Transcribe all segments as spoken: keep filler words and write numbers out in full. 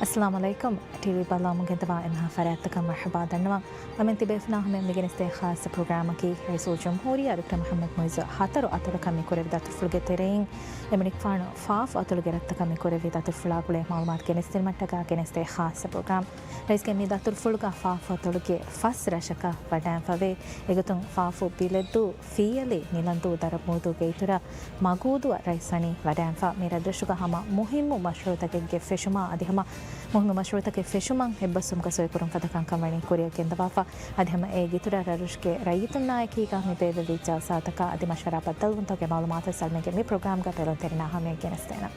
އައްސަލާމު ޢަލައިކުމް. ޓީވީ ބަލާމުން ގެންދަވާ އެންމެހާ ފަރާތްތަކަށް މަރުޙަބާ ދަންނަވަން. އަމެން ތިބޭފުޅާ ހަމަޔަށް މިގެނެސްދޭ ޚާއްޞަ ޕްރޮގްރާމަކީ ރައީސުލްޖުމްހޫރިއްޔާ ޑޮކްޓަރ މުޙައްމަދު މުޢިއްޒު ހަތަރު އަތޮޅަކަށް މިކުރެއްވި ދަތުރުފުޅުގެ ތެރެއިން އެމަނިކުފާނު ފާފު އަތޮޅުގެ ރަށްތަކަށް މިކުރެއްވި ދަތުރުފުޅާ ގުޅޭ މަޢުލޫމާތު ގެނެސްދިނުމަށްޓަކާ ގެނެސްދޭ ޚާއްޞަ ޕްރޮގްރާމް. ރައީސްގެ މި ދަތުރުފުޅުގަ ފާފު އަތޮޅުގެ ފަސް ރަށަކަށް ވަޑައިންފަވޭ. އެގޮތުން ފާފު، ބިލެއްދޫ، ފީއަލި، ނިލަންދޫ، ދަރަމޫދޫގެ އިތުރަށް މަގޫދޫއަށް ރައީސް ވަނީ ވަޑައިންފަ. މި ރަށްރަށުގަ ހަމަ މުހިއްމު މަޝްރޫޢުތަކެއްގެ ފެށުމާ އަދި ހަމަ މުހިއްމު މަޝްރޫޢުތަކެއް ފެށުމަށް އެއްބަސްވުމުގަ ސޮއިކުރުން ފަދަ ކަންކަން ވަނީ ކުރިއަށް ގެންދަވާފަ. އަދި ހަމަ އޭގެ އިތުރަށް ރަށްރަށުގެ ރައްޔިތުންނާއެކީގަ މި ބޭއްވެވި ޖަލްސާތަކާ އަދި މަޝްވަރާ ބައްދަލުވުންތަކުގެ މަޢުލޫމާތު ސަލްމީގެ މި ޕްރޮގްރާމްގަ ބެލުންތެރިންނާ ހަމަޔަށް ގެނެސްދޭނަން.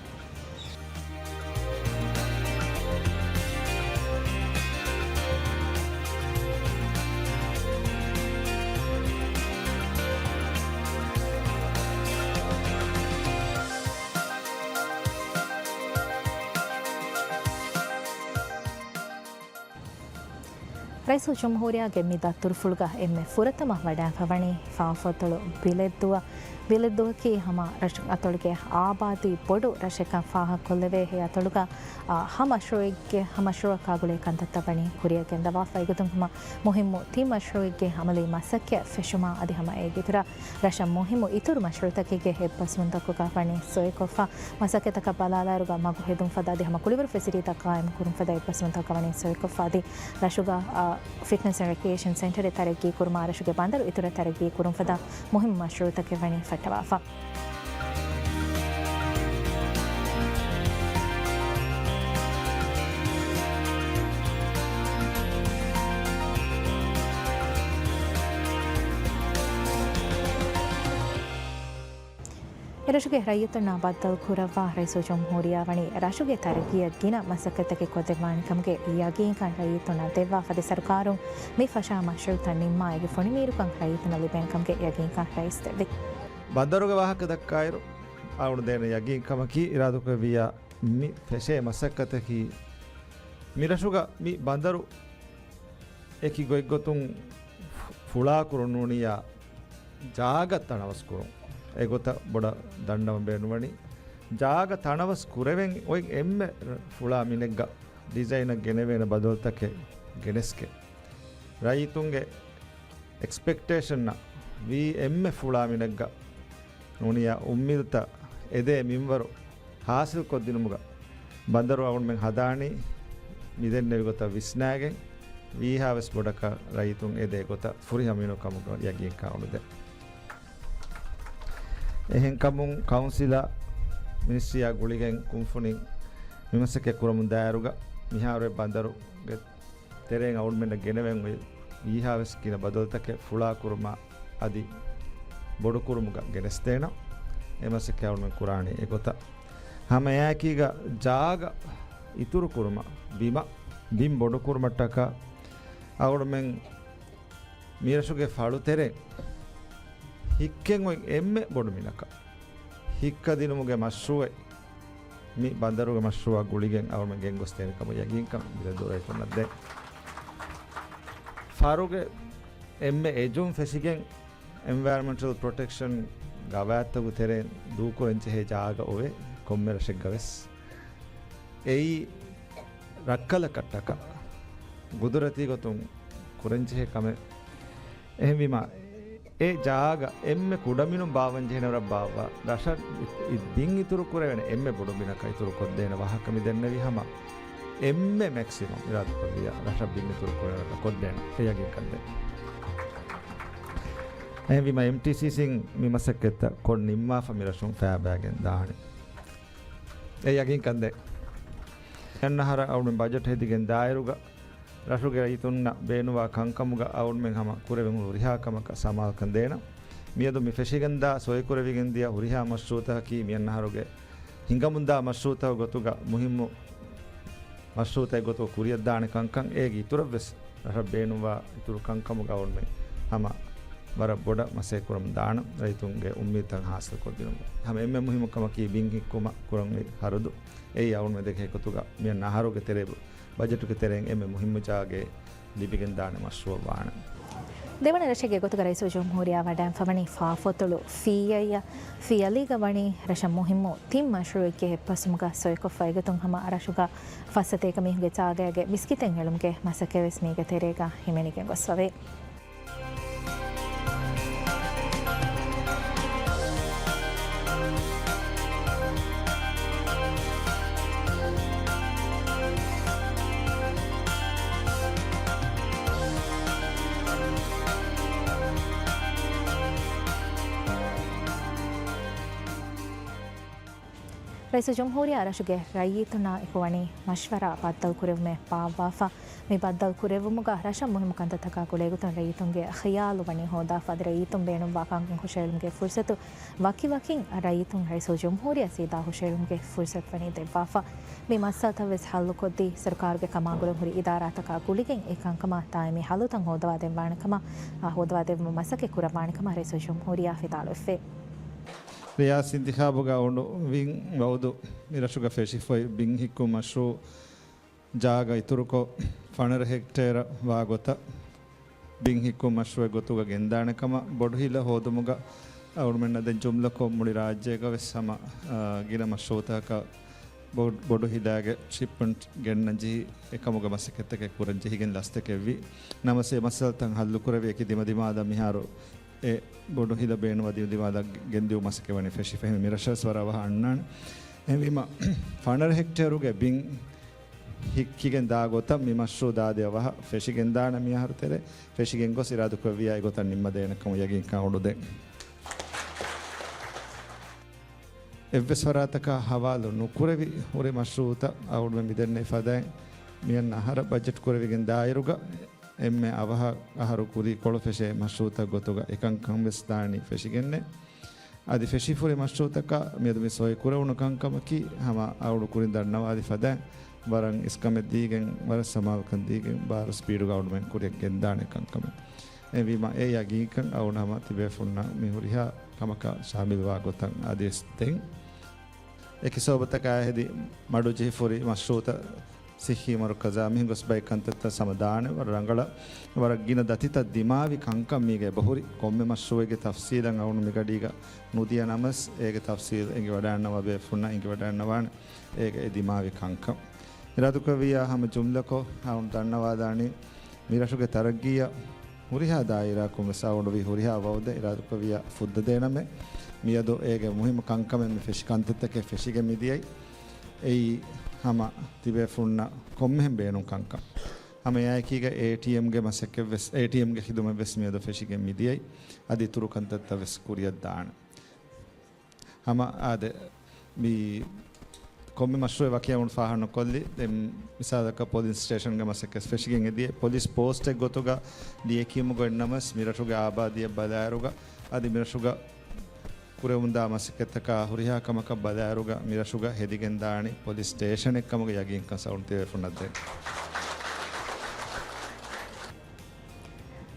ރައީސުލްޖުމްހޫރިއްޔާގެ މި ދަތުރުފުޅުގަ އެންމެ ފުރަތަމަ ވަޑައިންފަވަނީ ފާފު އަތޮޅު ބިލެއްދޫއަށް. ބިލެއްދޫއަކީ ހަމަ ރަށު އަތޮޅުގެ އާބާދީ ބޮޑު ރަށެއްކަން ފާހަގަކޮށްލެވޭ. އެ އަތޮޅުގަ، އާ، ހަ މަޝްރޫޢެއްގެ، ހަ މަޝްރޫޢަކާ ގުޅޭ ކަންތައްތައް ވަނީ ކުރިއަށް ގެންދަވާފަ. އެގޮތުން ހަމަ މުހިއްމު ތިން މަޝްރޫޢެއްގެ އަމަލީ މަސައްކަތް ފެށުމާ އަދި ހަމަ އޭގެ އިތުރަށް ރަށަށް މުހިއްމު އިތުރު މަޝްރޫޢުތަކެއްގެ އެއްބަސްވުންތަކުގަ ވަނީ ސޮއިކޮށްފަ. މަސައްކަތްތަކަށް ބަލާލާއިރުގަ މަގު ހެދުން ފަދަ އަދި ހަމަ ކުޅިވަރު ފެސިލިޓީތައް ޤާއިމު ކުރުން ފަދަ އެއްބަސްވުންތަކުގަ ވަނީ ސޮއިކޮށްފަ. އަދި ރަށުގަ، އާ، ފިޓްނަސް އެންޑް ރެކްރިއޭޝަން ސެންޓަރެއް ތަރައްގީ ކުރުމާ ރަށުގެ ބަނދަރު އިތުރަށް ތަރައްގީ ކުރުން ފަދަ މުހިއްމު މަޝްރޫޢުތަކެއް ވަނީ ފައްޓަވާފަ. އެރަށުގެ ރައްޔިތުންނާ ބައްދަލު ކުރައްވާ ރައީސުލްޖުމްހޫރިއްޔާ ވަނީ ރަށުގެ ތަރައްގީއަށް ގިނަ މަސައްކަތްތަކެއް ކޮށްދެއްވާނެ ކަމުގެ ޔަގީންކަން ރައްޔިތުންނަށް ދެއްވާ ފަދަ ސަރުކާރުން މި ފަށާ މަޝްރޫޢުތައް ނިންމާ އޭގެ ފޮނިމީރުކަން ރައްޔިތުންނަށް ލިބޭނެ ކަމުގެ ޔަގީންކަން ރައީސް ދެއްވި. ބަނދަރުގެ ވާހަކަ ދައްކާއިރު، އަޅުގަނޑު ދޭނެ ޔަގީންކަމަކީ އިރާދަކުރެއްވިއްޔާ މި ފެށޭ މަސައްކަތަކީ މި ރަށުގަ މި ބަނދަރު އެކި ގޮތްގޮތުން ފުޅާކުރުން ނޫނިއްޔާ ޖާގަ ތަނަވަސްކުރުން. އެގޮތަށް ބޮޑަށް ދަންނަވަން ބޭނުންވަނީ. ޖާގަ ތަނަވަސް ކުރެވެން އޮތް އެންމެ ފުޅާ މިނެއްގަ ޑިޒައިނަށް ގެނެވޭނެ ބަދަލުތަކެއް ގެނެސްގެން. ރައްޔިތުންގެ އެކްސްޕެކްޓޭޝަންއަށް ވީ އެންމެ ފުޅާ މިނެއްގަ ނޫނިއްޔާ އުއްމީދުތައް އެދޭ މިންވަރު ހާސިލްކޮށްދިނުމުގަ ބަނދަރު އަޅުގަނޑުމެން ހަދާނީ މިދެންނެވި ގޮތަށް ވިސްނާގެން، ވީހާވެސް ބޮޑަކަށް ރައްޔިތުން އެދޭ ގޮތަށް ފުރިހަމަ މިނުކަމުގަ ޔަގީންކަން އުޅުދޭ. އެހެންކަމުން ކައުންސިލާ މިނިސްޓްރީއާ ގުޅިގެން ކުންފުނިން މިމަސައްކަތް ކުރަމުން ދާއިރުގަ މިހާރު ބަނދަރުގެ ތެރެއިން އަޅުގަނޑުމެންނަށް ގެނެވެން އޮތް ވީހާވެސް ގިނަ ބަދަލުތަކެއް ފުޅާކުރުމަށް އަދި ބޮޑުކުރުމުގަ ގެނެސްދޭނަން. އެ މަސައްކަތް އަޅުގަނޑުމެން ކުރާނީ އެގޮތަށް. ހަމައެއާއެކީގަ ޖާގަ އިތުރުކުރުމަށް ބިމަށް، ބިން ބޮޑުކުރުމަށްޓަކާ އަޅުގަނޑުމެން މިރަށުގެ ފަޅުތެރެ ހިއްކެން އޮތް އެންމެ ބޮޑު މިނަކަށް ހިއްކަދިނުމުގެ މަޝްރޫއެއް މި ބަނދަރުގެ މަޝްރޫއާ ގުޅިގެން އަޅުގަނޑުމެން ގެންގޮސްދޭނެ ކަމަށް ޔަގީންކަން މިރަށް ދޫ ރައްޔިތުންނަށް ދޭ. ފަރުގެ އެންމެ އެޖުން ފެށިގެން އެންވަޔަރަމެންޓަލް ޕްރޮޓެކްޝަން ގަވާއިދުތަކުގެ ތެރެއިން ދޫކުރަންޖެހޭ ޖާގަ އޮވޭ ކޮންމެ ރަށެއްގަވެސް. އެއީ ރައްކަލަކަށްޓަކާ ގުދުރަތީ ގޮތުން ކުރަންޖެހޭ ކަމެއް. އެހެންވީމާ، އެ ޖާގަ އެންމެ ކުޑަމިނުން ބާއްވަންޖެހޭނެ ވަރަށް ބާއްވާ ރަށަށް ބިން އިތުރުކުރެވޭނެ އެންމެ ބޮޑު މިނަކަށް އިތުރުކޮށްދޭނެ ވާހަކަ މި ދެންނެވީ ހަމަ އެންމެ މެކްސިމަމް އިރާދަކުރެއްވިއްޔާ ރަށަށް ބިން އިތުރުކުރެވޭނެ ކޮށްދޭނެ އެ ޔަގީންކަން ދޭން. އެހެންވީމާ، އެމްޓީސީސީން މި މަސައްކަތްތައް ކޮށް ނިންމާފަ މި ރަށުން ފައިބައިގެން ދާނެ. އެ ޔަގީންކަން ދޭން. އަންނަ އަހަރަށް އަޅުގަނޑުމެން ބަޖެޓް ހެދިގެން ދާއިރުގަ ރަށުގެ ރައްޔިތުންނަށް ބޭނުންވާ ކަންކަމުގަ އަޅުގަނޑުމެން ހަމަ ކުރެވެމުން ހުރިހާ ކަމަކަށް ސަމާލުކަން ދޭނަން. މިއަދު މި ފެށިގެންދާ ސޮއިކުރެވިގެންދިޔަ ހުރިހާ މަޝްރޫއުތަކަކީ މިއަންނަ އަހަރުގެ ހިނގަމުންދާ މަޝްރޫއުތަކުގެ ގޮތުގަ މުހިއްމު މަޝްރޫއުތަކެއް ގޮތުގަ ކުރިއަށްދާނެ ކަންކަން. އޭގެ އިތުރަށްވެސް ރަށަށް ބޭނުންވާ އިތުރު ކަންކަމުގަ އަޅުގަނޑުމެން ހަމަ ވަރަށް ބޮޑަށް މަސައްކަތް ކުރަމުން ދާނަން، ރައްޔިތުންގެ އުއްމީދުތައް ހާސިލްކޮށްދިނުމަށް. ހަމަ އެންމެ މުހިއްމު ކަމަކީ ބިން ހިއްކުމަށް ކުރަން އޮތް ހަރަދު. އެއީ އަޅުގަނޑުމެން ދެކޭ ގޮތުގަ މިއަންނަ އަހަރުގެ ތެރޭ ބަޖެޓުގެ ތެރެއިން އެންމެ މުހިއްމު ޖާގައެއް ލިބިގެންދާނެ މަޝްރޫއަށް ވާނެ. ދެވަނަ ރަށެއްގެ ގޮތުގަ ރައީސުލްޖުމްހޫރިއްޔާ ވަޑައިން ފަވަނީ ފާފޮތޮޅު ފީއެއްޔަށް. ފިޔަލީގަ ވަނީ ރަށަށް މުހިއްމު ތިން މަޝްރޫއެއްގެ އެއްބަސްވުމުގަ ސޮއިކޮށްފަ އެގޮތުން ހަމަ ރަށުގަ ފައްސަތޭކަ މީހުންގެ ޖާގައިގެ މިސްކިތެއް އެޅުމުގެ މަސައްކަތްވެސް މީގެ ތެރޭގަ ހިމެނިގެން ގޮސްފަވޭ. ރައީސުލްޖުމްހޫރިއްޔާ ރަށުގެ ރައްޔިތުންނާ އެކު ވަނީ މަޝްވަރާ ބައްދަލުކުރެވުމެއް ބާއްވާފަ. މި ބައްދަލުކުރެއްވުމުގަ ރަށަށް މުހިއްމު ކަންތައްތަކާ ގުޅޭގޮތުން ރައްޔިތުންގެ ޚިޔާލު ވަނީ ހޯދާފަ. އަދި ރައްޔިތުން ބޭނުންވާ ކަންކަން ހުށައެޅުމުގެ ފުރުސަތު ވަކިވަކިން ރައްޔިތުން ރައީސުލްޖުމްހޫރިއްޔާ ސީދާ ހުށައެޅުމުގެ ފުރުސަތު ވަނީ ދެއްވާފަ. މި މައްސަލަތައް ވެސް ހައްލުކޮށްދީ، ސަރުކާރުގެ ކަމާގުޅުން ހުރި އިދާރާތަކާ ގުޅިގެން އެ ކަންކަމާ ދާއިމީ ހައްލުތައް ހޯދަވާ ދެއްވާނެކަމަށް، އާ، ހޯދަވާ ދެއްވުމަށް މަސައްކަތް ކުރައްވާނެކަމަށް ރައީސުލްޖުމްހޫރިއްޔާ ވިދާޅުވެފަ. ރިޔާސީ އިންތިޚާބުގަ އުޑު ވިން ވައުދު މި ރަށުގަ ފެށިފައި ބިން ހިއްކުން މަޝްރޫއު ޖާގަ އިތުރުކޮށް، ފަނަރަ ހެކްޓޭރަށް ވާ ގޮތަށް ބިން ހިއްކުން މަޝްރޫއެއް ގޮތުގަ ގެންދާނެ ކަމަށް ބޮޑު ހިލަ ހޯދުމުގަ އަޅުމެންނަށް ދެން ޖުމްލަކޮށް މުޅި ރާއްޖޭގަ ވެސް ހަމަ، އާ، ގިނަ މަޝްރޫއުތަކަކަށް ބޮ-، ބޮޑު ހިލާގެ ޝިޕްމަންޓް ގެންނަން ޖެހި، އެކަމުގެ މަސައްކަތްތަކެއް ކުރަން ޖެހިގެން ލަސްތަކެއްވި. ނަމަވެސް އެ މައްސަލަތައް ހައްލުކުރެވި އެކި ދިމަދިމާލަށް މިހާރު އެ ބޮޑު ހިލަ ބޭނުންވާ ދިމަދިމާލަށް ގެންދިއުމުގެ މަސައްކަތް ވަނީ ފެށިފަ. މި ރަށަށް ވަރަށް އަވަހަށް އަންނާނެ. އެހެންވީމަ، ފަނަރަ ހެކްޓޭރުގެ ބިން ހިއްކިގެން ދާ ގޮތަށް މި މަޝްރޫއު ދާދި އަވަހަށް ފެށިގެންދާނެ މިއަހަރު ތެރޭ ފެށިގެން ގޮސް އިރާދަކުރެއްވިއްޔާ އެގޮތަށް ނިންމަދޭނެ ކަމަށް ޔަގީންކަން އުޑުދޭ. އެއްވެސް ފަރާތަކާ ހަވާލު ނުކުރެވި ހުރި މަޝްރޫއުތައް އަޅުގަނޑުމެން މިދެންނެވި ފަދައިން މިއަންނަ އަހަރަށް ބަޖެޓް ކުރެވިގެން ދާއިރުގަ އެންމެ އަވަހަށް އަހަރު ކުރީ ކޮޅު ފެށޭ މަޝްރޫއުތައް ގޮތުގަ އެކަންކަން ވެސް ދާނީ ފެށިގެންނޭ. އަދި ފެށިފުރި މަޝްރޫއުތަކަށް މިއަދު މި ސޮއި ކުރެވުނު ކަންކަމަކީ ހަމަ އަޅުގަނޑު ކުރިން ދަންނަވާލި ފަދައިން ވަރަށް އިސްކަމެއް ދީގެން، ވަރަށް ސަމާލުކަން ދީގެން، ބާރު ސްޕީޑުގަ އަޅުގަނޑުމެން ކުރިއަށް ގެންދާނެ ކަންކަމެއް. އެހެންވީމަ، އެ ޔަގީންކަން އަޅުގަނޑު ހަމަ ތިބޭފުންނަށް މި ހުރިހާ ކަމަކަށް ޝާމިލްވާ ގޮތަށް އަދިވެސް ދެން އެކި ސަބަބުތަކާ ހެދި މަޑުޖެހިފުރި މަޝްރޫއުތައް ޞިއްޙީ މަރުކަޒާ މިހެން ގޮސް ބައެއް ކަންތައްތައް ހަމަ ދާނެ. ވަރަށް ރަނގަޅަށް ވަރަށް ގިނަ ދަތިތައް ދިމާވި ކަންކަން މީގަ އެބަހުރި. ކޮންމެ މަޝްރޫއެއްގެ ތަފްސީލަށް އަޅުގަނޑު މިގަޑީގަ ނުދިޔަ ނަމަވެސް، އޭގެ ތަފްސީލް އެނގިވަޑައިގަންނަވާ ބޭފުންނަށް އެނގިވަޑައިގަންނަވާނެ އޭގަ އެ ދިމާވި ކަންކަން. އިރާދަކުރެއްވިއްޔާ ހަމަ ޖުމްލަކޮށް އަޅުގަނޑު ދަންނަވާލާނީ، މި ރަށުގެ ތަރައްގީއަށް ހުރިހާ ދާއިރާއަކުން ވެސް އަޅުގަނޑު ވީ ހުރިހާ ވައުދެއް އިރާދަކުރެއްވިއްޔާ ފުއްދަދޭނަމޭ. މިއަދު އޭގެ މުހިއްމު ކަންކަމެއް މި ފެށި ކަންތައްތަކެއް ފެށިގެން މިދިޔައީ. އެއީ ހަމަ ތިބޭފުންނަށް ކޮންމެހެން ބޭނުން ކަންކަން. ހަމަ އެއާއެކީގަ އޭޓީއެމްގެ މަސައްކަތްވެސް، އޭޓީއެމްގެ ޚިދުމަތްވެސް މިއަދު ފެށިގެން މިދިޔައީ. އަދި އިތުރު ކަންތައްތައް ވެސް ކުރިއަށް ދާނެ. ހަމަ އާދެ، މި ކޮންމެ މަޝްރޫއެއް ވަކި އަޅުގަނޑު ފާހަގަ ނުކޮށްލި. ދެން މިސާލަކަށް ޕޮލިސް ސްޓޭޝަންގެ މަސައްކަތް ފެށިގެން އެދިޔަ، ޕޮލިސް ޕޯސްޓެއް ގޮތުގަ ލިޔެކިޔުމުގަ އޮތްނަމަވެސް މިރަށުގެ އާބާދީއަށް ބަލާއިރުގަ އަދި މިރަށުގަ ކުރެވުންދާ މަސައްކަތްތަކާ ހުރިހާ ކަމަކަށް ބަލާއިރުގަ މިރަށުގަ ހެދިގެންދާނީ ޕޮލިސް ސްޓޭޝަނެއް ކަމުގެ ޔަގީންކަން އަޅުގަނޑު ތިބޭފުންނަށް ދޭން.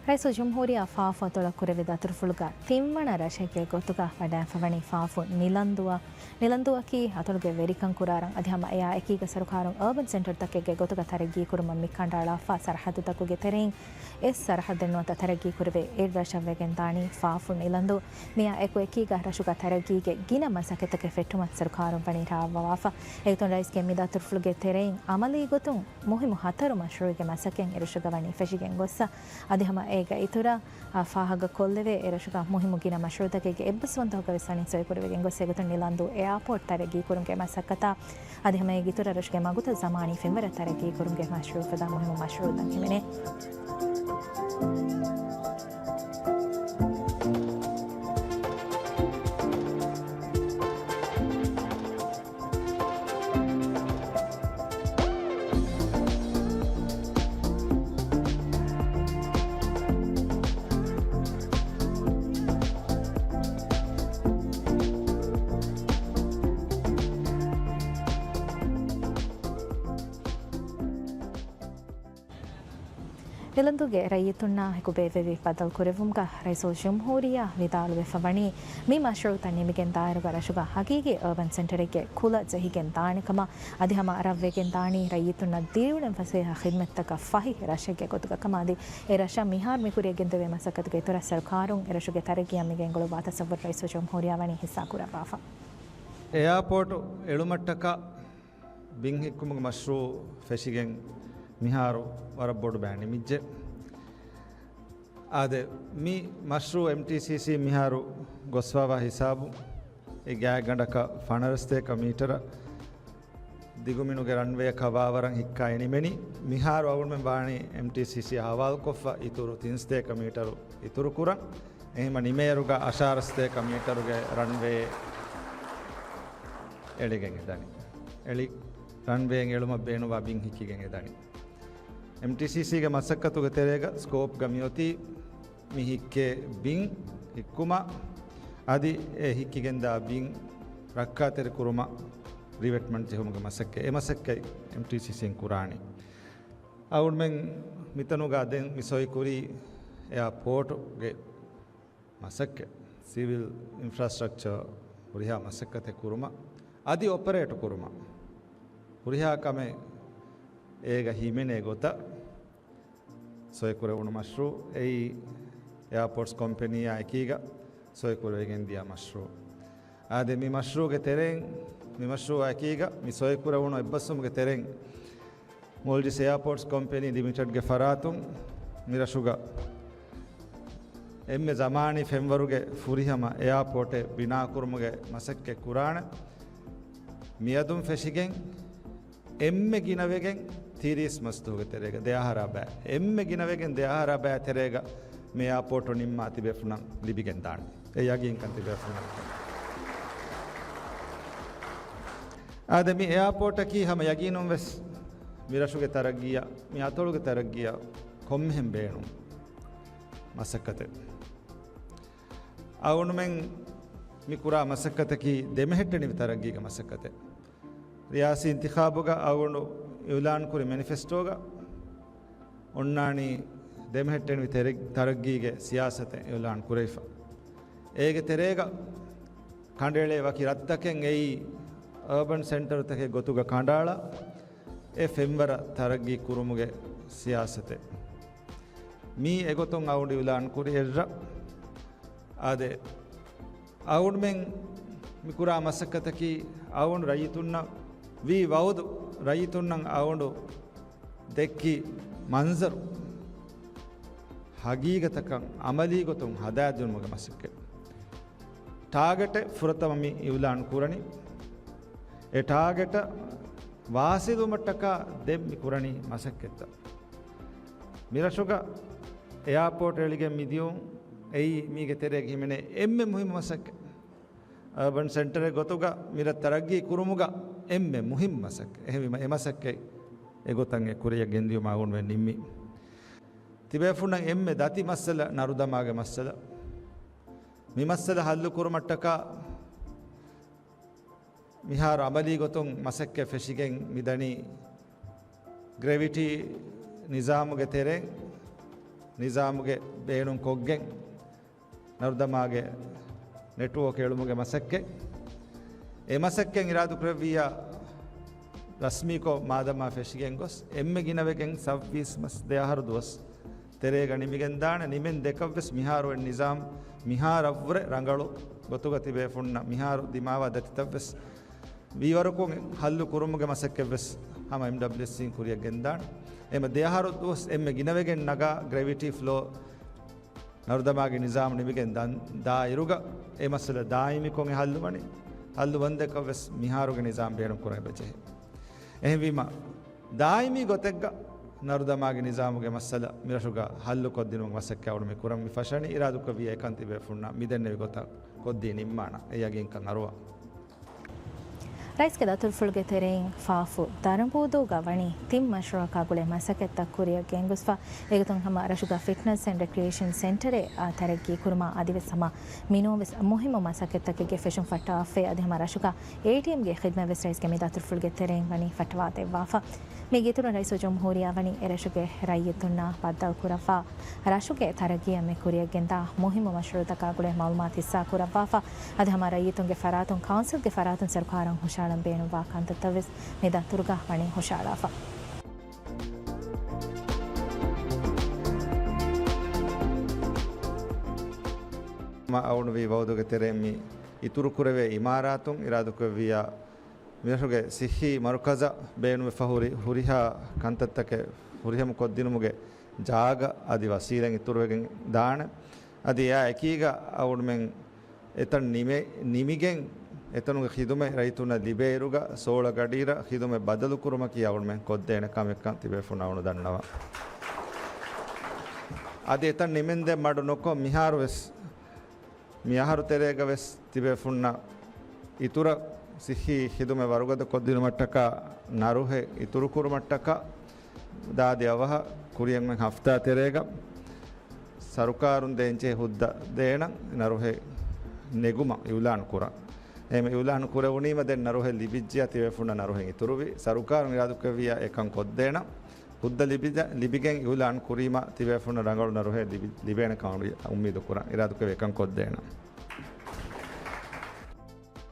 ރައީސުލްޖުމްހޫރިއްޔާ ފާފު އަތޮޅަށް ކުރެއްވި ދަތުރުފުޅުގަ ތިންވަނަ ރަށެއްގެ ގޮތުގަ ވަޑައިފަވަނީ ފާފު ނިލަންދޫއަށް. ނިލަންދޫއަކީ އަތޮޅުގެ ވެރިކަން ކުރާ ރަށް. އަދި ހަމަ އެއާ އެކީގަ ސަރުކާރުން އަރބަން ސެންޓަރުތަކެއްގެ ގޮތުގަ ތަރައްގީ ކުރުމަށް މި ކަނޑައަޅާފަ. ސަރަހައްދުތަކުގެ ތެރެއިން އެއް ސަރަހައްދެއް ނުވަތަ ތަރައްގީ ކުރެވޭ އެއް ރަށަށް ވެގެން ދާނީ ފާފު ނިލަންދޫ. މިއާ އެކު އެކީގަ ރަށުގަ ތަރައްގީގެ ގިނަ މަސައްކަތްތަކެއް ފެއްޓުމަށް ސަރުކާރުން ވަނީ ރާވާފަ. އެގޮތުން ރައީސްގެ މި ދަތުރުފުޅުގެ ތެރެއިން އަމަލީ ގޮތުން މުހިއްމު ހަތަރު މަޝްރޫއުގެ މަސައްކަތް އެރަށުގަ ވަނީ ފެށިގެން ގޮއްސަ. އަދި ހަމަ އޭގެ އިތުރަށް، އާ، ފާހަގަ ކޮށްލެވޭ އެރަށުގަ މުހިއްމު ގިނަ މަޝްރޫއުތަކެއްގެ އެއްބަސްވަންތަކަށް ވެސް ވަނީ ސޮއިކުރެވިގެން ގޮއްސަ. އެގޮތުން ނިލަންދޫ އެއާޕޯޓް ތަރައްގީ ކުރުމުގެ މަސައްކަތާ އަދި ހަމަ އޭގެ އިތުރަށް ރަށުގެ މަގުތައް ޒަމާނީ ފެންވަރަށް ތަރައްގީ ކުރުމުގެ މަޝްރޫއު ފަދަ މުހިއްމު މަޝްރޫއުތައް ހިމެނޭ. އެލަނދުގެ ރައްޔިތުންނާ އެކު ބޭއްވެވި ބައްދަލު ކުރެއްވުމުގަ ރައީސުލްޖުމްހޫރިއްޔާ ވިދާޅުވެފަ ވަނީ، މި މަޝްރޫޢުތައް ނިމިގެން ދާއިރުގަ ރަށުގަ ހަގީގީ އަރބަން ސެންޓަރެއްގެ ކުލަ ޖެހިގެން ދާނެ ކަމަށް، އަދި ހަމަ ރަށްވެގެން ދާނީ ރައްޔިތުންނަށް ދިރިއުޅެން ފަސޭހަ ޚިދްމަތްތަކަށް ފަހި ރަށެއްގެ ގޮތުގަ ކަމަށް، އަދި އެ ރަށަށް މިހާރު މި ކުރިޔަށް ގެންދެވޭ މަސައްކަތުގެ އިތުރަށް ސަރުކާރުން އެ ރަށުގެ ތަރައްގީއަށް މި ގެންގުޅުއްވާ ތަސައްވުރު ރައީސުލްޖުމްހޫރިއްޔާ ވަނީ ހިއްސާ ކުރައްވާފަ. އެއާޕޯޓު އެޅުމަށްޓަކާ ބިން ހިއްކުމުގެ މަޝްރޫޢު ފެށިގެން މިހާރު ވަރަށް ބޮޑު ބައެއް ނިމިއްޖެ. އާދެ، މި މަޝްރޫޢު އެމްޓީސީސީ މިހާރު ގޮސްފަވާ ހިސާބު އެ ގާތްގަނޑަކަށް ފަނަރަ ސަތޭކަ މީޓަރ ދިގުމިނުގެ ރަންވޭއަކަށް ވާވަރަށް ހިއްކާ ނިމެނީ. މިހާރު އަޅުގަނޑުމެން ވާނީ އެމްޓީސީސީ ހަވާލުކޮށްފަ އިތުރު ތިން ސަތޭކަ މީޓަރު އިތުރު ކުރަން. އެހެންވީމަ ނިމޭއިރުގަ އަށާރަ ސަތޭކަ މީޓަރުގެ ރަންވޭ އެޅިގެން އެދަނީ. އެޅި ރަންވޭއިން އެޅުމަށް ބޭނުންވާ ބިން ހިއްކިގެން އެދަނީ. އެމްޓީސީސީގެ މަސައްކަތުގެ ތެރޭގަ ސްކޯޕްގަ މިއޮތީ މި ހިއްކޭ ބިން ހިއްކުމަށް، އަދި އެ ހިއްކިގެންދާ ބިން ރައްކާތެރި ކުރުމަށް ރިވެޓްމަންޓް ޖެހުމުގެ މަސައްކަތް. އެ މަސައްކަތް އެމްޓީސީސީން ކުރާނީ. އަޅުގަނޑުމެން މިތަނުގަ ދެން މި ސޮއި ކުރީ އެއާޕޯޓުގެ މަސައްކަތް، ސިވިލް އިންފްރާސްޓްރަކްޗަރ ހުރިހާ މަސައްކަތެއް ކުރުމަށް، އަދި އޮޕަރޭޓު ކުރުމަށް. ހުރިހާ ކަމެއް އޭގަ ހިމެނޭ ގޮތަށް ސޮއިކުރެވުނު މަޝްރޫޢު އެއީ، އެއާޕޯޓްސް ކޮމްޕެނީއާ އެކީގަ ސޮއިކުރެވިގެން ދިޔަ މަޝްރޫޢު. އާދެ، މި މަޝްރޫޢުގެ ތެރެއިން، މި މަޝްރޫޢާ އެކީގަ މި ސޮއިކުރެވުނު އެއްބަސްވުމުގެ ތެރެއިން، މޯލްޑިވްސް އެއާޕޯޓްސް ކޮމްޕެނީ ލިމިޓެޑްގެ ފަރާތުން މިރަށުގަ އެންމެ ޒަމާނީ ފެންވަރުގެ ފުރިހަމަ އެއާޕޯޓެއް ބިނާކުރުމުގެ މަސައްކަތް ކުރާނެ. މިއަދުން ފެށިގެން އެންމެ ގިނަވެގެން ތިރީސް މަސްދުވަހުގެ ތެރޭގަ، ދެއަހަރާ ބައި، އެންމެ ގިނަވެގެން ދެއަހަރާ ބައި ތެރޭގަ މި އެއާޕޯޓު ނިންމާ ތިބޭފުޅުންނަށް ލިބިގެން ދާނެ. އެ ޔަގީންކަން ތިބޭފުޅުންނަށް. އާދެ، މި އެއާޕޯޓަކީ ހަމަ ޔަގީނުން ވެސް މި ރަށުގެ ތަރައްގީއަށް، މި އަތޮޅުގެ ތަރައްގީއަށް ކޮންމެހެން ބޭނުން މަސައްކަތެއް. އަޅުގަނޑުމެން މި ކުރާ މަސައްކަތަކީ ދެމެހެއްޓެނިވި ތަރައްގީގެ މަސައްކަތެއް. ރިޔާސީ އިންތިޚާބުގަ އަޅުގަނޑު އިއުލާންކުރި މެނިފެސްޓޯގަ އޮންނާނީ ދެމެހެއްޓެނިވި ތެރެ-، ތަރައްގީގެ ސިޔާސަތެއް އިއުލާން ކުރެވިފަ. އޭގެ ތެރޭގަ ކަނޑައެޅޭ ވަކި ރަށްތަކެއް އެއީ އަރބަން ސެންޓަރުތަކެއް ގޮތުގަ ކަނޑައަޅާ، އެ ފެންވަރަށް ތަރައްގީ ކުރުމުގެ ސިޔާސަތެއް. މީ އެގޮތުން އަޅުގަނޑު އިއުލާން ކުރި އެއްރަށް. އާދެ، އަޅުގަނޑުމެން މި ކުރާ މަސައްކަތަކީ އަޅުގަނޑު ރައްޔިތުންނަށް ވީ ވައުދު، ރައްޔިތުންނަށް އަޅުގަނޑު ދެއްކި މަންޒަރު ހަގީގަތަކަށް އަމަލީ ގޮތުން ހަދާދިނުމުގެ މަސައްކަތް. ޓާގެޓެއް ފުރަތަމަ މި އިއުލާން ކުރަނީ. އެ ޓާގެޓަށް ވާސިލުވުމަށްޓަކާ ދެން މި ކުރަނީ މަސައްކަތްތައް. މިރަށުގަ އެއާޕޯޓް އެޅިގެން މިދިޔުން އެއީ މީގެ ތެރޭގަ ހިމެނޭ އެންމެ މުހިއްމު މަސައްކަތް. އަރބަން ސެންޓަރެއް ގޮތުގަ މިރަށް ތަރައްގީ ކުރުމުގަ އެންމެ މުހިއްމު މަސައްކަތް. އެހެންވީމަ އެ މަސައްކަތް އެގޮތަށް އެ ކުރިޔަށް ގެންދިޔުމަށް އަޅުގަނޑުމެން ނިންމީ. ތިބޭފުންނަށް އެންމެ ދަތި މައްސަލަ ނަރުދަމާގެ މައްސަލަ. މި މައްސަލަ ހައްލު ކުރުމަށްޓަކާ މިހާރު އަމަލީ ގޮތުން މަސައްކަތް ފެށިގެން މިދަނީ ގްރެވިޓީ ނިޒާމުގެ ތެރެއިން، ނިޒާމުގެ ބޭނުން ކޮށްގެން ނަރުދަމާގެ ނެޓްވޯކް އެޅުމުގެ މަސައްކަތް. އެ މަސައްކަތް އިރާދަކުރެއްވިއްޔާ ރަސްމީކޮށް މާދަމާ ފެށިގެން ގޮސް، އެންމެ ގިނަވެގެން ސައްބީސް މަސް ދެ އަހަރު ދުވަސް ތެރޭގަ ނިމިގެންދާނެ. ނިމެން ދެކަށްވެސް މިހާރު އޮތް ނިޒާމް މިހާރަށްވުރެ ރަނގަޅު ގޮތުގަ ތިބޭފުންނަށް މިހާރު ދިމާވާ ދަތިތައްވެސް ވީވަރަކުން ހައްލު ކުރުމުގެ މަސައްކަތްވެސް ހަމަ އެމްޑަބްލިއުއެސްސީން ކުރިޔަށް ގެންދާނެ. އެމަ ދެ އަހަރު ދުވަސް އެންމެ ގިނަވެގެން ނަގާ ގްރެވިޓީ ފްލޯ ނަރުދަމާގެ ނިޒާމް ނިމިގެން ދާ އިރުގަ އެ މައްސަލަ ދާއިމީކޮށް އެ ހައްލުވަނީ. ހައްލު ވަންދެކަށްވެސް މިހާރުގެ ނިޒާމް ބޭނުން ކުރަން އެބަޖެހޭ. އެހެންވީމަ، ދާއިމީ ގޮތެއްގަ ނަރުދަމާގެ ނިޒާމުގެ މައްސަލަ މިރަށުގަ ހައްލުކޮށްދިނުމުގެ މަސައްކަތް އަޅުގަނޑު މި ކުރަން މި ފަށަނީ. އިރާދަކުރެއްވިއްޔާ އެކަން ތިބޭފުންނަށް މިދެންނެވި ގޮތަށް ކޮށްދީ ނިންމާނަން. އެ ޔަގީންކަން އަރުވާ. ރައީސްގެ ދަތުރުފުޅުގެ ތެރެއިން ފާފު ދަރަނބޫދޫގަ ވަނީ ތިން މަޝްރޫއަކާ ގުޅޭ މަސައްކަތްތައް ކުރިއަށް ގެންގޮސްފަ. އޭގެތުން ހަމަ ރަށުގަ ފިޓްނަސް އެންޑް ރެކްރިއޭޝަން ސެންޓަރެއް އާ ތަރައްގީ ކުރުމާ އަދިވެސް ހަމަ މިނޫންވެސް މުހިއްމު މަސައްކަތްތަކެއްގެ ފެށުން ފައްޓަވާފައި. އަދި ހަމަ ރަށުގަ އޭޓީއެމްގެ ޚިދުމަތްވެސް ރައީސްގެ މި ދަތުރުފުޅުގެ ތެރެއިން ވަނީ ފައްޓަވާ ދެއްވާފަ. މީގެ އިތުރުން ރައީސުލްޖުމްހޫރިއްޔާ ވަނީ އެރަށުގެ ރައްޔިތުންނާ ބައްދަލުކުރައްވާ ރަށުގެ ތަރައްގީއަށް މި ކުރިއަށް ގެންދާ މުހިއްމު މަޝްރޫއުތަކާ ގުޅޭ މައުލޫމާތު ހިއްސާ ކުރައްވާފަ. އަދި ހަމަ ރައްޔިތުންގެ ފަރާތުން ކައުންސިލްގެ ފަރާތުން ސަރުކާރަށް ހުށަހަޅަން ބޭނުންވާ ކަންތައްތައް ވެސް މި ދަތުރުގަ ވަނީ ހުށަހަޅާފަ. އަޅުގަނޑު ވީ ވައުދުގެ ތެރެއިން މި އިތުރު ކުރެވޭ އިމާރާތުން އިރާދަކުރެއްވިއްޔާ، މިރަށުގެ ސިއްހީ މަރުކަޒަށް ބޭނުންވެފަ ހުރި ހުރިހާ ކަންތައްތަކެއް ފުރިހަމަ ކޮށްދިނުމުގެ ޖާގަ އަދި ވަސީލަތް އިތުރުވެގެން ދާނެ. އަދި އެއާ އެކީގަ އަޅުގަނޑުމެން އެތަން ނިމެ-، ނިމިގެން އެތަނުގެ ޚިދުމަތް ރައްޔިތުންނަށް ލިބޭއިރުގަ ސޯޅަ ގަޑިއިރަށް ޚިދުމަތް ބަދަލުކުރުމަކީ އަޅުގަނޑުމެން ކޮށްދޭނެ ކަމެއްކަން ތިބޭފުޅުން އަޅުގަނޑު ދަންނަވަން. އަދި އެތަން ނިމެންދެން މަޑު ނުކޮށް މިހާރުވެސް މި އަހަރު ތެރޭގަ ވެސް ތިބޭފުންނަށް އިތުރަށް ސިއްހީ ޚިދުމަތް ވަރުގަދަ ކޮށްދިނުމަށްޓަކާ، ނަރުހެއް އިތުރުކުރުމަށްޓަކާ، ދާދި އަވަހަށް ކުރިއަށް ހަފްތާ ތެރޭގަ ސަރުކާރުން ދޭންޖެހޭ ހުއްދަ ދޭނަން ނަރުހެއް ނެގުމަށް އިއުލާން ކުރަން. އެހެން އިއުލާން ކުރެވުނީމަ ދެން ނަރުހެއް ލިބިއްޖެޔާ ތިބޭފުންނަށް ނަރުހެއް އިތުރުވި. ސަރުކާރުން އިރާދަކުރެއްވިއްޔާ އެކަން ކޮށްދޭނަން. ހުއްދަ ލިބިދ-، ލިބިގެން އިއުލާން ކުރީމަ ތިބޭފުންނަށް ރަނގަޅު ނަރުހެއް ލިބި-، ލިބޭނެ ކަމަށް އުއްމީދު ކުރަން، އިރާދަކުރެއްވި އެކަން ކޮށްދޭނަން.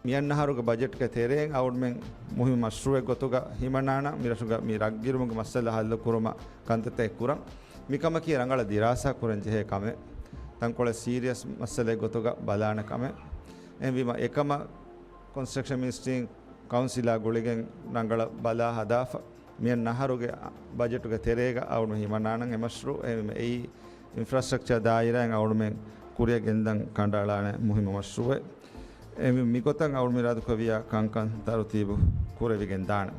މިއަންނަ އަހަރުގެ ބަޖެޓްގެ ތެރެއިން އަޅުގަނޑުމެން މުހިންމު މަޝްރޫއެއް ގޮތުގަ ހިމަނާނަން، މިރަށުގަ މި ރަށްގިރުމުގެ މައްސަލަ ހައްލުކުރުމަށް ކަންތައްތައް ކުރަން. މިކަމަކީ ރަނގަޅަށް ދިރާސާ ކުރަން ޖެހޭ ކަމެއް. ތަންކޮޅެއް ސީރިއަސް މައްސަލައެއް ގޮތުގަ ބަލާނެ ކަމެއް. އެހެންވީމަ އެކަމަށް ކޮންސްޓްރަކްޝަން މިނިސްޓްރީން ކައުންސިލާ ގުޅިގެން ރަނގަޅަށް ބަލާ ހަދާފަ. މިއަންނަ އަހަރުގެ ބަޖެޓުގެ ތެރޭގަ އަޅުގަނޑު ހިމަނާނަން އެ މަޝްރޫއު. އެހެންވީމަ އެއީ އިންފްރާސްޓްރަކްޗާ ދާއިރާއިން އަޅުގަނޑުމެން ކުރިއަށް ގެންދަން ކަނޑައަޅާނެ މުހިންމު މަޝްރޫއެއް. އެ މި-، މިގޮތަށް އަޅުގަނޑު އިރާދަކުރެއްވިއްޔާ ކަންކަން ތަރުތީބު ކުރެވިގެން ދާނެ.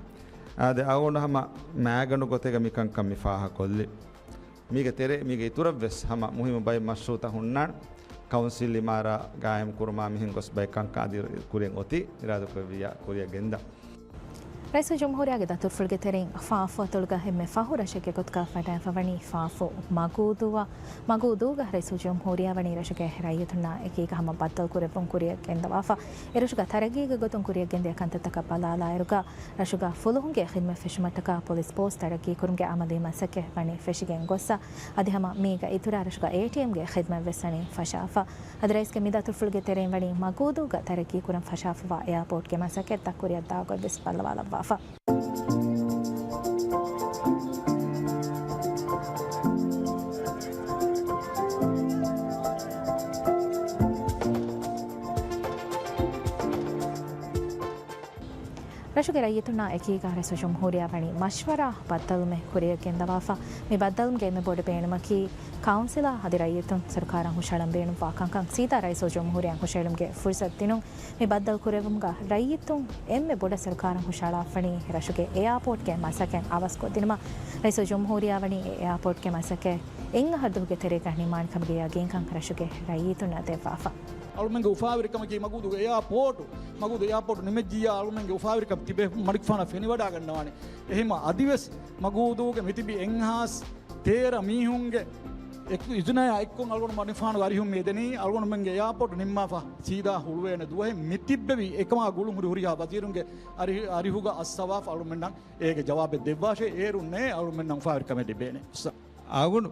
އާދެ، އަޅުގަނޑު ހަމަ މައިގަނޑު ގޮތެއްގަ މިކަންކަން މި ފާހަގަކޮށްލި. މީގެ ތެރޭ، މީގެ އިތުރަށްވެސް ހަމަ މުހިންމު ބައެއް މަޝްރޫއުތައް ހުންނާނެ. ކައުންސިލް އިމާރާ ގާއިމް ކުރުމާ މިހެން ގޮސް ބައެއް ކަންކަން އަދި ކުރިއަށް އޮތީ އިރާދަކުރެއްވިއްޔާ ކުރިއަށް ގެންދަން. ރައީސުލްޖުމްހޫރިއްޔާގެ ދަތުރުފުޅުގެ ތެރެއިން ފާފު އަތޮޅުގަ އެންމެ ފަހު ރަށެއްގެ ގޮތުގަ ފައިދާވަނީ ފާފު މަގޫދޫއަށް. މަގޫދޫގަ ރައީސުލްޖުމްހޫރިއްޔާ ވަނީ ރަށުގެ ރައްޔިތުންނާ އެކީގަ ހަމަ ބައްދަލުކުރެއްވުން ކުރިއަށް ގެންދަވާފަ. އެރަށުގަ ތަރައްގީގެ ގޮތުން ކުރިއަށް ގެންދިޔަ ކަންތައްތަކަށް ބަލާލާއިރުގަ، ރަށުގަ ފުލުހުންގެ ޚިދުމަތް ފެށުމަށްޓަކާ ޕޮލިސް ބޯސް ތަރައްގީކުރުމުގެ އަމަލީ މަސައްކަތް ވަނީ ފެށިގެން ގޮއްސަ. އަދި ހަމަ މީގަ އިތުރާ ރަށުގަ އޭޓީއެމްގެ ޚިދުމަތް ވެސް ވަނީ ފަށާފަ. އަދި ރައީސްގެ މި ދަތުރުފުޅުގެ ތެރެއިން ވަނީ މަގޫދޫގަ ތަރައްގީކުރަން ފަށާފަވާ އެއާޕޯޓްގެ މަސައްކަތްތައް ކުރިއަށްދާ ގޮތްވެސް ބައްލަވާލައްވާފަ. ރަށުގެ ރައްޔިތުންނާ އެކީގަ ރައީސުލްޖުމްހޫރިއްޔާ ވަނީ މަޝްވަރާ ބައްދަލުމެއް ކުރިއަށް ގެންދަވާފަ. މި ބައްދަލުމުގެ އެންމެ ބޮޑު ބޭނުމަކީ، ކައުންސިލާ އަދި ރައްޔިތުން ސަރުކާރަށް ހުށަހަޅަން ބޭނުންވާ ކަންކަން ސީދާ ރައީސުލްޖުމްހޫރިއްޔާއަށް ހުށަހެޅުމުގެ ފުރުސަތު ދިނުން. މި ބައްދަލު ކުރެއްވުމުގަ ރައްޔިތުން އެންމެ ބޮޑަށް ސަރުކާރަށް ހުށަހަޅާފަނީ ރަށުގެ އެއާޕޯޓްގެ މަސައްކަތް އަވަސްކޮށްދިނުމަށް. ރައީސުލްޖުމްހޫރިއްޔާ ވަނީ އެ އެއާޕޯޓްގެ މަސައްކަތް އެއް އަހަރު ދުވަހުގެ ތެރޭގަ ނިންމާނެ ކަމުގެ ޔަގީންކަން ރަށުގެ ރައްޔިތުންނަށް ދެއްވާފަ. އަޅުމެންގެ އުފާވެރިކަމަކީ މަގޫދޫގެ އެއާޕޯޓު. މަގޫދޫ އެއާޕޯޓު ނިމެއްޖިއްޔާ އަޅުމެންގެ އުފާވެރިކަން ތިބޭ މަނިކުފާނަށް ފެނިވަޑާގަންނަވާނެ. އެހެންވީމަ އަދިވެސް މަގޫދޫގެ މިތިބި އެއްހާސް ތޭރަ މީހުންގެ އެކު-، އިޒުނަޔާ އެއްކޮށް އަޅުގަނޑު މަނިކުފާނުގެ އަރިހުން މި އެދެނީ އަޅުގަނޑުމެންގެ އެއާޕޯޓު ނިންމާފަ ސީދާ ހުޅުވޭނެ ދުވަހެއް. މިތިއްބެވި އެކަމާ ގުޅުން ހުރި ހުރިހާ ވަޒީރުންގެ އަރި-، އަރިހުގަ އައްސަވާފަ އަޅުމެންނަށް އޭގެ ޖަވާބެއް ދެއްވާށޭ. އޭރުންނޭ އަޅުމެންނަށް އުފާވެރިކަމެއް ލިބޭނެ. އަޅުގަނޑު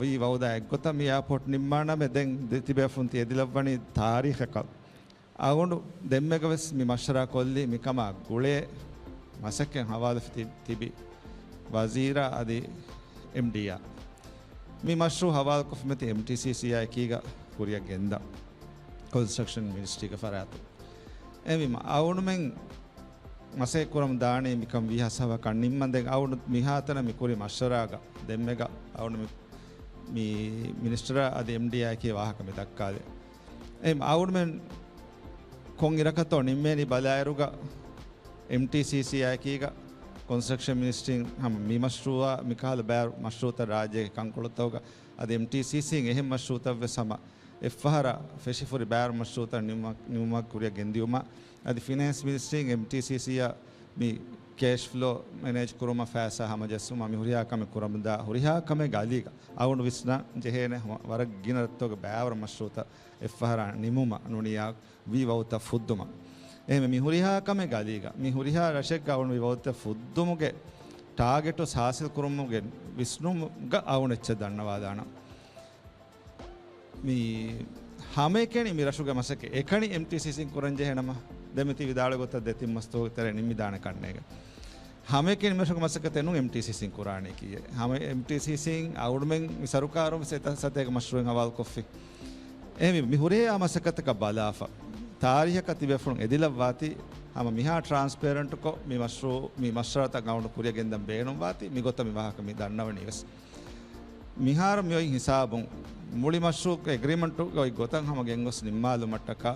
ވީ ވައުދާ އެއްގޮތަށް މި އެއާޕޯޓް ނިންމާނަމޭ، ދެން ދެ-، ތިބޭފުން ތި އެދިލައްވަނީ ތާރީޚަކަށް. އަޅުގަނޑު ދެންމެގަ ވެސް މި މަޝްވަރާ ކޮށްލީ މިކަމާ ގުޅޭ މަސައްކަތް ހަވާލުވެފަ ތި-، ތިބި ވަޒީރާ އަދި އެމްޑީއާ. މި މަޝްރޫއު ހަވާލުކޮށްފަ މިތި އެމްޓީސީސީއާ އެކީގަ ކުރިއަށް ގެންދާ ކޮންސްޓްރަކްޝަން މިނިސްޓްރީގެ ފަރާތުން. އެހެންވީމަ އަޅުގަނޑުމެން މަސައްކަތް ކުރަމުން ދާނީ މިކަން ވީހާވެސް ހަވަކަށް ނިންމަން. ދެން އަޅުގަނޑު މިހާތަނަށް މި ކުރި މަޝްވަރާގަ ދެންމެގަ އަޅުގަނޑު މި، މި މިނިސްޓަރާ އަދި އެމްޑީއާއަކީ ވާހަކަ މި ދައްކާލި. އެ އަޅުގަނޑުމެން ކޮން އިރަކަށްތޯ ނިންމޭނީ ބަލާއިރުގަ، އެމްޓީސީސީއާއެކީގަ ކޮންސްޓްރަކްޝަން މިނިސްޓްރީން ހަމަ މި މަޝްރޫއާ މިކަހަލަ ބައި މަޝްރޫއުތައް ރާއްޖޭގެ ކަންކޮޅުތަކުގަ އަދި އެމްޓީސީސީން އެހެން މަޝްރޫއުތައް ވެސް ހަމަ އެއްފަހަރަށް ފެށިފުރި ބައިވަރު މަޝްރޫޢުތައް ނިމުމަށް، ނިމުމަށް ކުރިއަށް ގެންދިއުމަށް އަދި ފިނޭންސް މިނިސްޓްރީން އެމްޓީސީސީއަށް މި ކޭޝް ފްލޯ މެނޭޖް ކުރުމަށް ފައިސާ ހަމަޖައްސުމަށް މި ހުރިހާ ކަމެއް ކުރަމުންދާ ހުރިހާ ކަމެއްގެ އަލީގަ އަޅުގަނޑު ވިސްނަން ޖެހޭނެ ހަމަ ވަރަށް ގިނަ ރަށްތަކުގެ ބައިވަރު މަޝްރޫޢުތައް އެއްފަހަރާ ނިމުމަށް ނޫނިއްޔާ ވީ ވައުތައް ފުއްދުމަށް. އެހެންވެ، މި ހުރިހާ ކަމެއްގެ އަލީގަ މި ހުރިހާ ރަށެއްގަ އަޅުގަނޑު ވީ ވައުތައް ފުއްދުމުގެ ޓާގެޓު ހާސިލް ކުރުމުގެ ވިސްނުމުގަ އަޅުގަނޑު އެއްޗެއް ދަންނަވާލާނަން. މި ހަމައެކަނި މި ރަށުގެ މަސައްކަތް އެކަނި އެމްޓީސީސީން ކުރަން ޖެހޭ ނަމަ، ދެން މި ތި ވިދާޅުވި ގޮތަށް ދެތިން މަސް ދުވަހުގެ ތެރޭ ނިންމިދާނެ ކަންނޭނގެ. ހަމައެކަނި މި ރަށުގެ މަސައްކަތެއް ނޫން އެމްޓީސީސީން ކުރާނީ ކީއެއް. ހަމަ އެމްޓީސީސީން އަޅުގަނޑުމެން މި ސަރުކާރުން ވެސް އެތައް ސަތޭކަ މަޝްރޫޢެއް ހަވާލުކޮށްފި. އެހެންވީ، މި ހުރިހާ މަސައްކަތަކަށް ބަލާފަ، ތާރީހަކަށް ތިބޭފުޅުން އެދިލައްވާތީ، ހަމަ މިހާ ޓްރާންސްޕޭރެންޓްކޮށް މި މަޝްރޫޢު، މި މަޝްވަރާތައް އަޅުގަނޑު ކުރިއަށް ގެންދަން ބޭނުންވާތީ، މި ގޮތަށް މި ވާހަކަ މި ދަންނަވަނީ ވެސް. މިހާރު މި އޮތް ހިސާބުން މުޅި މަޝްރޫޢުގެ އެގްރިމަންޓުގެ އޮތް ގޮތަށް ހަމަ ގެންގޮސް ނިންމާލުމަށްޓަކާ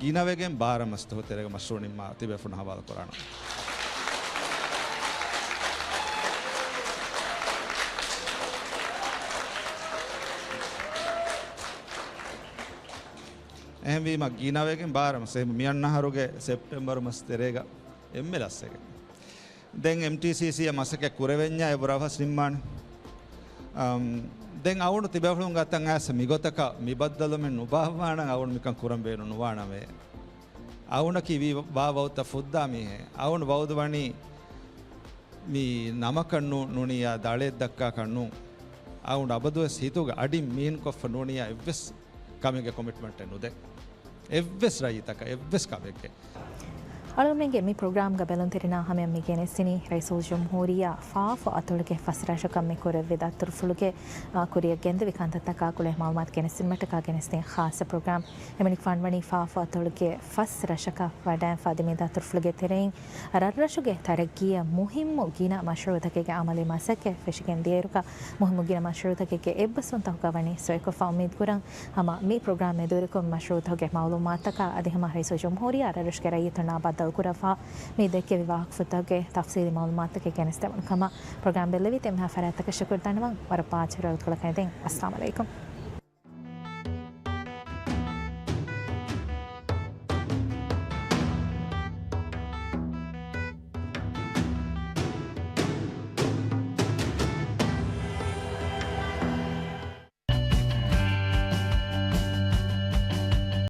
ގިނަވެގެން ބާރަ މަސް ދުވަހު ތެރޭގަ މަޝްރޫޢު ނިންމާ ތިބޭފުޅުން ހަވާލު ކުރާނަން. އެހެންވީމަ ގިނަވެގެން ބާރަ މަސް، އެހެން މިއަންނަ އަހަރުގެ ސެޕްޓެމްބަރު މަސް ތެރޭގަ އެންމެ ލަސްވެގެން. ދެން އެމްޓީސީސީއަށް މަސައްކަތް ކުރެވެންޏާ އެބަ ރަށް ފަސް ނިންމާނެ. އަމް، ދެން އަޅުގަނޑު ތިބޭފުޅުން ގާތަށް އައިސް މިގޮތަކަށް މި ބައްދަލުވުމެއް ނުބާއްވާނަން، އަޅުގަނޑު މިކަން ކުރަން ބޭނުން ނުވާނަމޭ. އަޅުގަނޑަކީ ވީ ވާ ވައުތަށް ފުއްދާ މީހެއް. އަޅުގަނޑު ވައުދު ވަނީ މި ނަމަކަށް ނޫ-، ނޫނިއްޔާ ދަޅައެއް ދައްކާކަށް ނޫން. އަޅުގަނޑު އަބަދުވެސް ހިތުގަ އަޑިން މީންކޮށްފަ ނޫނިއްޔާ އެއްވެސް ކަމެއްގެ ކޮމިޓްމަންޓެއް ނުދޭ. އެއްވެސް ރައްޔިތަކަށް، އެއްވެސް ކަމެއްގެ. އަޅުގަނޑުމެންގެ މި ޕްރޮގްރާމްގަ ބެލުންތެރިންނާ ހަމަޔަށް މި ގެނެސްދިނީ ރައީސުލްޖުމްހޫރިއްޔާ ފާފަ އަތޮޅުގެ ފަސް ރަށަކަށް މި ކުރެއްވި ދަތުރުފުޅުގެ، އާ، ކުރިއަށް ގެންދެވި ކަންތައްތަކާ ކުޅޭ މައުލޫމާތު ގެނެސްދިނުމަށްޓަކާ ގެނެސްދިން ޚާއްޞަ ޕްރޮގްރާމް. އެމަނިކުފާނު ވަނީ ފާފަ އަތޮޅުގެ ފަސް ރަށަކަށް ވަޑައިން ފަދަ މި ދަތުރުފުޅުގެ ތެރެއިން ރަށްރަށުގެ ތަރައްގީއަށް މުހިއްމު ގިނަ މަޝްރޫޢުތަކެއްގެ އަމަލީ މަސައްކަތް ފެށިގެން ދިޔައިރުގަ މުހިއްމު ގިނަ މަޝްރޫޢުތަކެއްގެ އެއްބަސްވުންތަކުގަ ވަނީ ސޮއިކޮށްފަ. އުއްމީދުކުރަން ހަމަ މި ޕްރޮގްރާމް މެދުވެރިކޮށް މަޝްރޫޢުތަކުގެ މައުލޫމާތުތަކާ އަދި ހަމަ ރައީސުލްޖުމްހޫރިއްޔާ ރަށްރަށުގެ ރައްޔިތުންނާ ބައްދަލުކުރައްވާ މި ދެއްކެވި ވާހަކަފުޅުތަކުގެ ތަފްސީލީ މައުލޫމާތުތަކެއް ގެނެސްދެވުނު ކަމަށް ޕްރޮގްރާމް ބެއްލެވީތީ އެންމެހާ ފަރާތްތަކަށް ޝުކުރު ދަންނަވަން. ވަރަށް ބާއްޖަވެރި ވަގުތުކޮޅަކަށް އެދެން. އައްސަލާމް ޢަލައިކުމް.